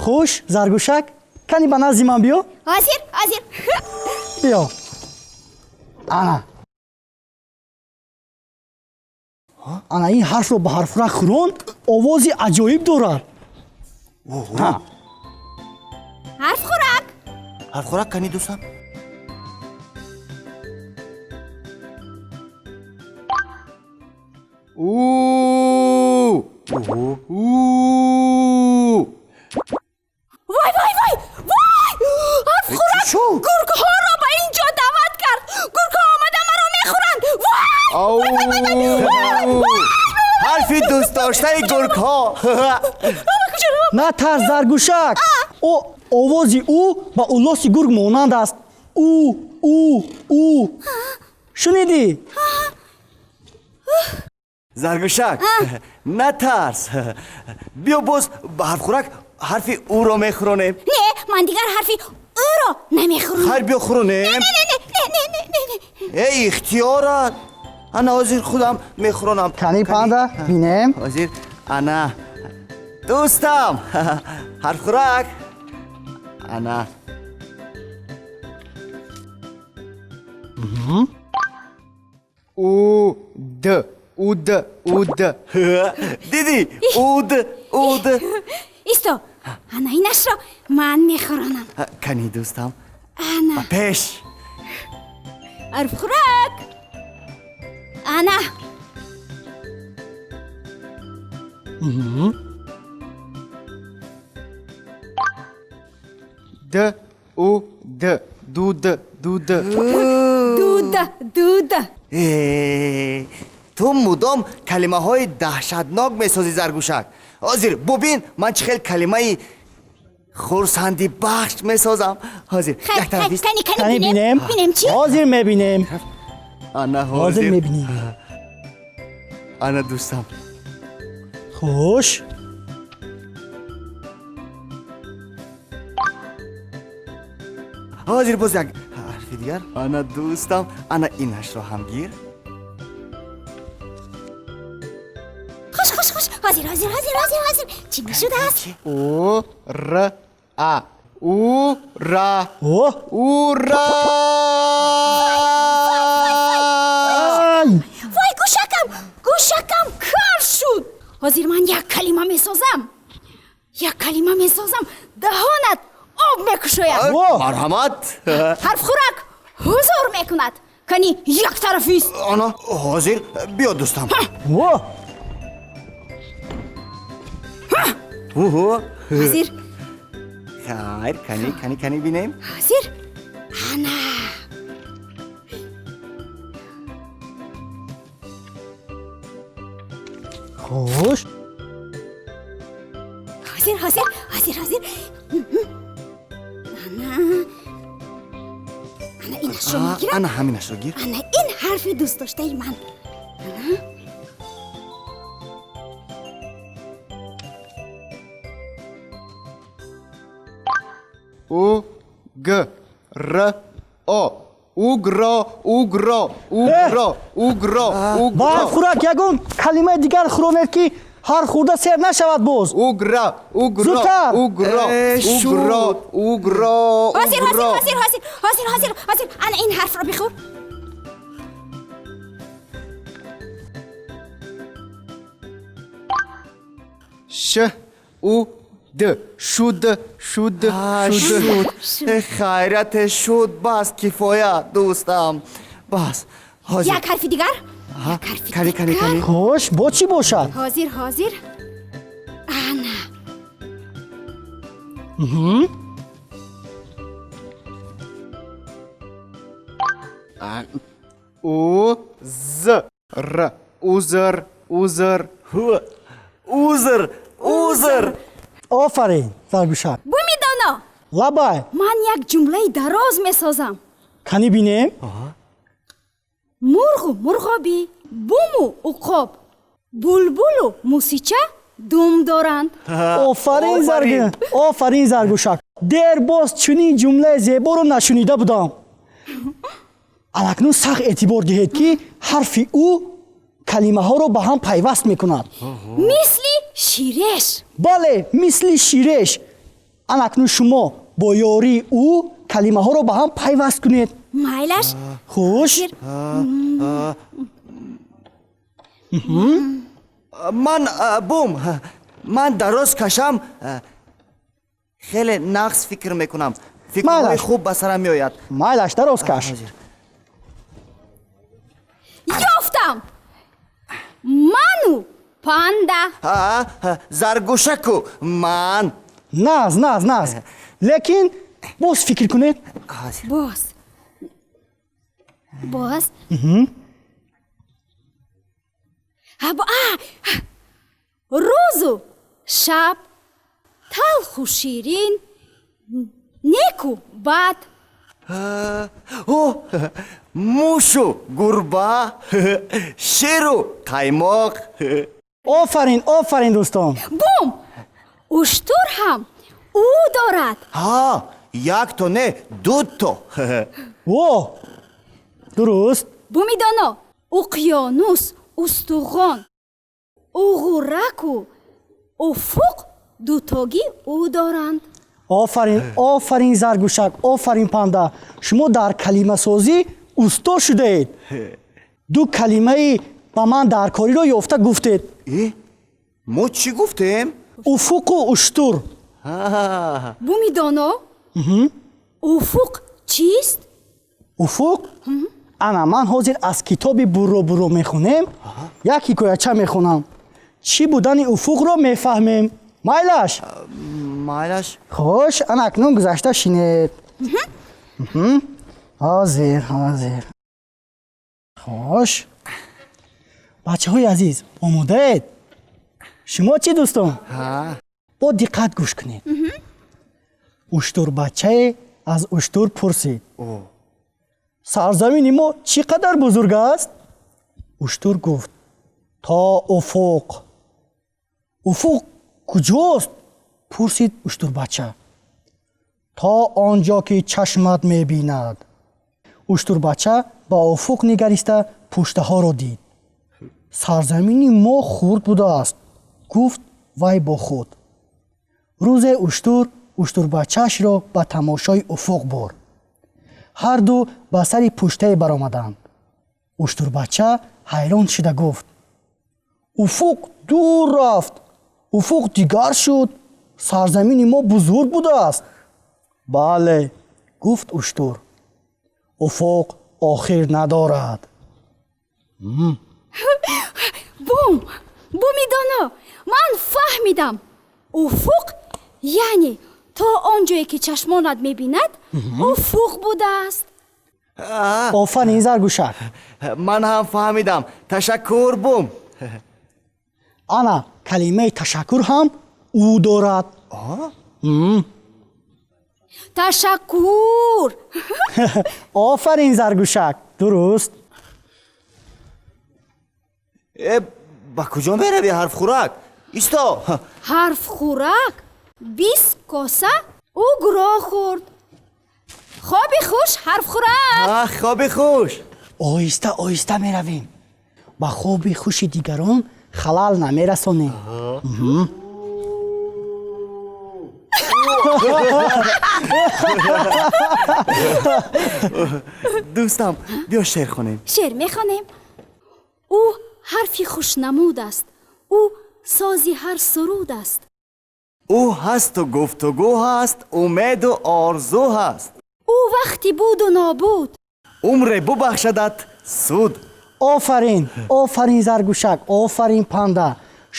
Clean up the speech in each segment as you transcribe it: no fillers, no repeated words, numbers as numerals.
Хуш, Заргӯшак, кани ба назди ман биё. Ҳозир, ҳозир. Биё, ана, ана ин ҳарфро ба ҳарфхӯрак хӯрон, овози аҷоиб дорад. Ҳарфхӯрак. Ҳарфхӯрак, кани, дӯстам. У. У. Вой, вой, вой, вой! Ҳарфхӯрак гургҳоро ба ин ҷо даъват кард. Гургҳо омада маро мехӯранд. Вой! Ау. Ҳарфи дӯстдоштаи гургҳо. Натарс, Заргӯшак, о овози ӯ ба улоси гург монанд аст. У, у, у, шунидӣ? Заргӯшак, натарс, биё, боз ба ҳарфхӯрак ҳарфи ӯро мехӯронем. Не, ман дигар ҳарфи ӯро намехӯрам. Хайр, биё, хӯронем. Не, не, не, не, не, не, не. Э, ихтиёрат. Ана, ҳозир худам мехӯронам. Кани, Панда, бинем. Ҳозир, ана, дӯстам, ҳарфхӯрак, ана. У. Д. Уд. Уд. Дидӣ? Уд, уд. Исто, ана инашро ман мехӯронам. Кани, дӯстам. Ана. Ба пеш. Ҳарфхӯрак, ана. Д. У. Д. Дуд. Дуд. Дуд, дуд. Э, ту мудом калимаҳои даҳшатнок месозӣ, Заргӯшак. Ҳозир бубин, ман чӣ хел калимаи хурсандибахш месозам ҳозир. Хай. Як тараф Хай. ист. Кани, кани. Кани. Бинем. Бинем. Бинем чӣ? Ҳозир мебинем. Ана. Ҳозир ҳозир. мебинем. Ана, дӯстам. Хуш. Ҳозир боз як ҳарфи дигар. Ана, дӯстам, ана инашро ҳам гир. Хуш, хуш, хуш, ҳозир, ҳозир, ҳозир, ҳозир, ҳозир, чӣ мешудааст? У. Р. А. Ура. О. Ура! Ай! Вой, гӯшакам, гӯшакам кар шуд! Ҳозир ман як калима месозам, як калима месозам, даҳонат об мекушояд. Во! Марҳамат. Ҳарфхӯрак ҳузур мекунад. Кани, як тарафист. Ана, ҳозир, биё, дӯстам. Во! Уҳу. Ҳозир. Хайр, кани, кани, кани, бинем. Ҳозир, ана. Хуш. Ҳозир, ҳозир, ҳозир, ҳозир, ана, ана инашро мегирам. Ана, ҳаминашро гир. Ана ин ҳарфи дӯстдоштаи ман, ана. У. Г. Р. О. Угро. Угро. Угро. Угро. Ба Угро. ҳарфхӯрак ягон калимаи дигар хӯронед, ки ҳар хӯрда сер нашавад боз. Угра. Угро. Зудтар! Угро. Э, Угро. шуд. Угро. Ҳозир, ҳозир. Угро. Ҳозир, ҳозир, ҳозир, ҳозир, ҳозир, ана ин ҳарфро бихӯр. Ш. У. Д. Шуд. Шуд. Шуд. Шуд. Э, хайрате, шуд, бас, кифоя, дӯстам, бас, ҳозир. Як ҳарфи дигар, як ҳарфи Кани, кани. дигар. Кани. Хуш, бо чӣ бошад? Ҳозир, ҳозир, ана. У. З. Р. Узр. Узр. Узр, узр. Офарин, Заргӯшак. Буми Доно. Лабай. Ман як ҷумлаи дароз месозам. Кани, бинем. Мурғу мурғобӣ, буму уқоб, булбулу мусича дум доранд. Офарин, Заргӯ, офарин, Заргӯшак, дер боз чунин ҷумлаи зеборо нашунида будам. Алакнун сахт эътибор диҳед, ки ҳарфи ӯ калимаҳоро ба ҳам пайваст мекунад. Мисли ширеш. Бале, мисли ширеш. Ана акнун шумо бо ёрии ӯ калимаҳоро ба ҳам пайваст кунед. Майлаш. Хуш. Ман бум, ман дароз кашам, хеле нағз фикр мекунам, фикрҳои хуб ба сарам меояд. Майлаш, дароз каш. Ёфтам! Ману панда. Заргӯшаку ман. Нағз, нағз, нағз, лекин боз фикр кунед. Боз, боз. Рӯзу шаб, талху ширин, неку бад. О, мушу гурба, шеру қаймоқ. Офарин, офарин, дӯстон. Бум, уштур ҳам ӯ дорад. Ҳа, якто не, дуто. Во, дуруст. Буми доно, уқёнус, устухон, уғураку уфуқ дутогӣ ӯ доранд. Офарин, офарин, Заргӯшак, офарин, Панда, шумо дар калимасозӣ усто шудаед. Ду калимаи ба ман даркориро ёфта гуфтед. Мо чӣ гуфтем? Уфуқу уштур. Буми доно, уфуқ чист? Уфуқ? Ана ман ҳозир аз китоби бурро бурро мехонем, як ҳикояча мехонам, чӣ будани уфуқро мефаҳмем. Майлаш? Майлаш. Хуш, ана акнун гузашта шинед. Ҳозир, ҳозир. Хуш, бачаҳои азиз, омодаед? Шумо чӣ, дӯстон? Бо диққат гӯш кунед. Уштурбачае аз уштур пурсид: «Сарзамини мо чӣ қадар бузург аст?» Уштур гуфт: «То уфуқ». «Уфуқ куҷост?» пурсид уштурбача. «То он ҷо ки чашмат мебинад». Уштурбача ба уфуқ нигариста пуштаҳоро дид. «Сарзамини мо хурд будааст», гуфт вай бо худ. Рӯзе уштур уштурбачаашро ба тамошои уфуқ бурд. Ҳарду ба сари пуштае баромаданд. Уштурбача ҳайрон шуда гуфт: «Уфуқ дур рафт, уфуқ дигар шуд, сарзамини мо бузург будааст». «Бале», гуфт уштур, «уфуқ охир надорад». Бум, буми доно, ман фаҳмидам: уфуқ яъне то он ҷое ки чашмонат мебинад, уфуқ будааст. Офарин, Заргӯшак. Ман ҳам фаҳмидам, ташаккур, бум. Ана калимаи ташаккур ҳам ӯ дорад. Ташаккур. Офарин, Заргӯшак, дуруст. Э, ба куҷо меравӣ, ҳарфхӯрак? Исто! Ҳарфхӯрак 20 коса угро хӯрд. Хоби хуш, ҳарфхӯрак. Хоби хуш. Оҳиста, оҳиста меравем, ба хоби хуши дигарон халал намерасонем. Дӯстам, биё шеър хонем. Шеър мехонем. Ӯ ҳарфи хушнамуд аст, ӯ сози ҳар суруд аст. Ӯ ҳасту гуфтугӯ ҳаст, умеду орзу ҳаст. Ӯ вақти буду нобуд. Умре бубахшадат суд. Офарин, офарин, Заргӯшак, офарин, Панда,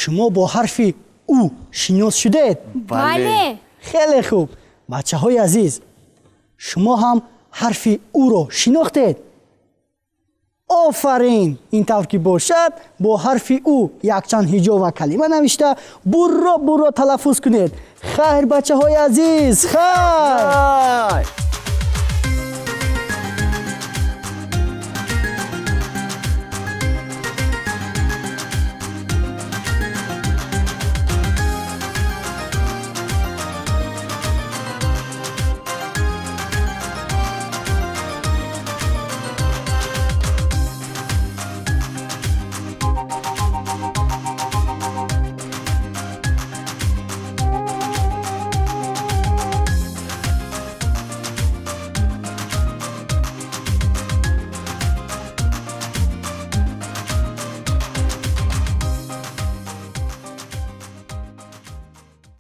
шумо бо ҳарфи ӯ шинос шудед. Бале. Хеле хуб, бачаҳои азиз, шумо ҳам ҳарфи ӯро шинохтед. Офарин! Ин тавр ки бошад, бо ҳарфи ӯ якчанд ҳиҷо ва калима навишта, бурро бурро талаффуз кунед. Хайр, бачаҳои азиз, хайр. Хайр.